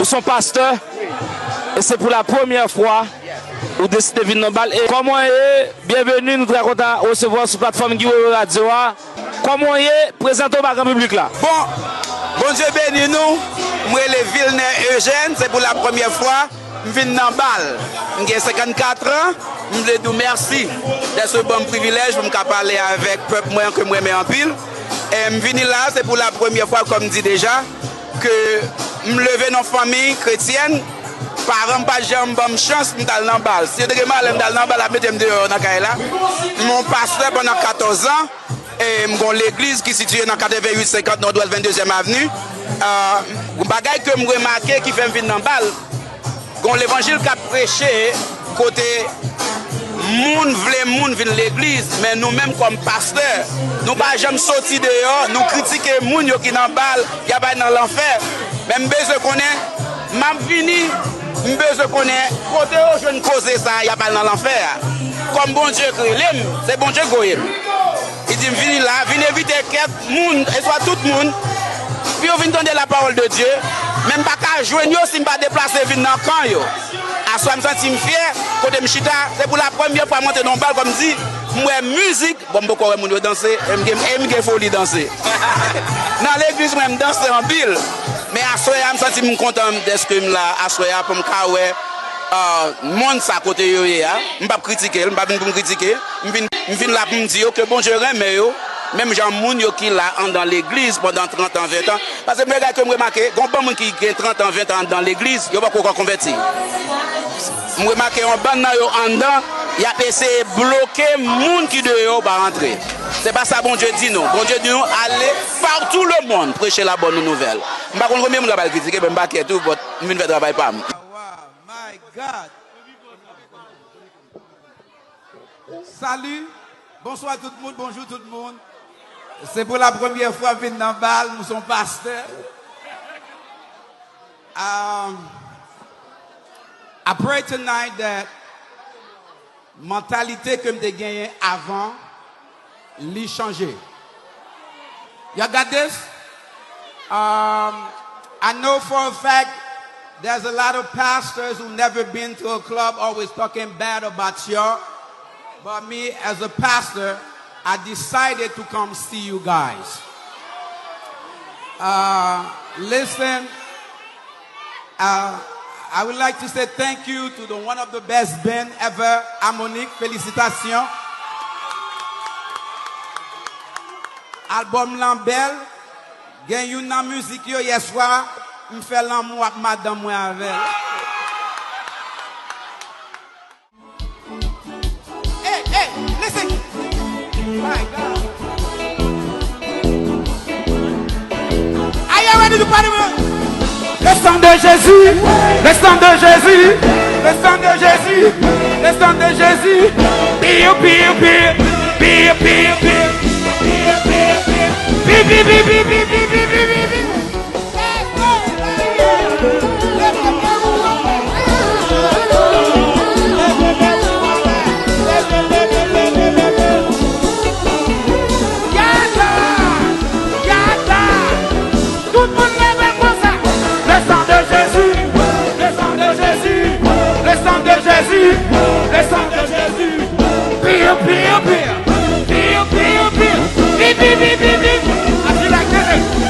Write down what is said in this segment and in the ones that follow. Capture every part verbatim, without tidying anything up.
Son pastè, e se pou la premyè fwa ou deside vin nan bal. E kòman w ye? Byenveni, nou trè kontan resevwa w sou platfòm Guy Wewe Radio a. Kòman w ye? Prezante w ba gran piblik la. Bon, Bondye beni nou. M rele Vilner Eugène, se pou la premyè fwa m vin nan bal. M gen senkannkat an. M vle di w mèsi dèske w ban m privilèj pou m ka pale avèk pèp mwen ke m renmen anpil. E m vini la, se pou la premyè fwa, kòm m di deja, ke m leve nan fanmi kretyèn. Paran m pa t janm ban m chans pou m t al nan bal. Si yo te gen malè m t al nan bal, ap mete m deyò nan kay la. M yon pastè pandan katòz an. E m gon legliz ki sitiye nan katreven uit senkant Nòdwès venndezyèm Avni. Ah, yon bagay ke m remake ki fè m vin nan bal, gon levanjil k ap preche kote moun vle moun vin legliz, men nou menm kòm pastè, nou pa janm soti deyò, nou kritike moun yo ki nan bal, y ap al nan lanfè. Men m bezwen konnen, m ap vini, m bezwen konnen kote yo jwenn koze sa a, y ap al nan lanfè a. Kòm Bondye k rele m, se Bondye k voye m. Li di m vini la, vin envite kèk moun, e swa tout moun, pou yo vin tande la parole de Dieu, men m pa ka jwenn yo si m pa deplase vin nan kan yo. Aswè a m santi m fyè, kote m chita, se pou la premyè fwa m antre nan yon bal, kòm di, m wè mizik, bon, m poko wè moun yo danse, e m gen, e m gen foli danse. Nan legliz mwen, m danse anpil, men aswè a m santi m kontan dèske m la, aswè a pou m ka wè, ah, mond sa kote yo ye a. M p ap kritike l, m pa vin pou m kritike. M vin, m vin la pou m di yo ke Bondye renmen yo, menm jan moun yo ki la anndan legliz pandan trant an, ven an. Paske m gen bagay ke m remake, gon bann moun ki gen trant an, ven an anndan legliz, yo poko ankò konvèti. M remake yon bann nan yo anndan, y ap eseye bloke moun ki deyò pa rantre. Se pa sa Bondye di nou. Bondye di nou, allez partout le monde, prêcher la bonne nouvelle. M pa konn konbyen moun k ap al kritike, men m pa kè tou, but m vin fè travay pa m. Wow, my God. Salut, bonsoir tout moun, bonjou tout moun. Se pou la premyè fwa m vin nan bal, m se yon pastè. Um, I pray tonight that mantalite ke m te genyen avan, li chanje. Y'all got this? Um, I know for a fact there's a lot of pastors who never been to a club always talking bad about y'all. But me, as a pastor, I decided to come see you guys. Uh, listen, uh, I would like to say thank you to the one of the best band ever, Harmonic. Félicitations. Album lan bèl. Gen youn nan mizik yo, yèswa, m fè lanmou ak madanm mwen avè l. Hey, hey, listen. My God. Are you ready to party with us? Le sang de Jésus, le sang de Jésus, le sang de Jésus, le sang de Jésus. Piu, piu, piu, piu, piu, piu. Pi, pi, pi, pi. Tout moun leve konsa. Le sang de Jésus, le sang de Jésus, le sang de Jésus, le sang de Jésus. Piu, piu, piu. Piu, piu, piu. Pi, pi, pi, pi, pi. Aji la, kere.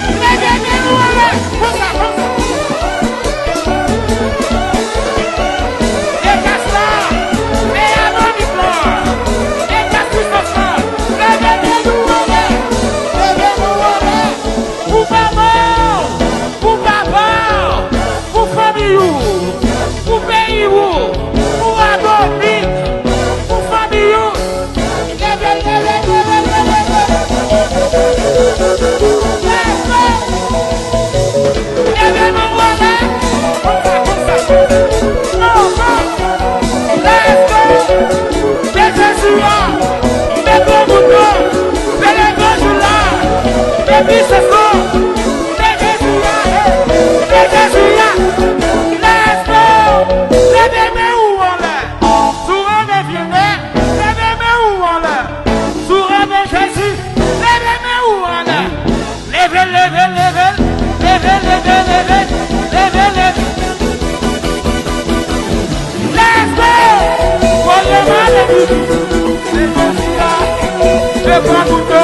Se Jezi a, se pa nou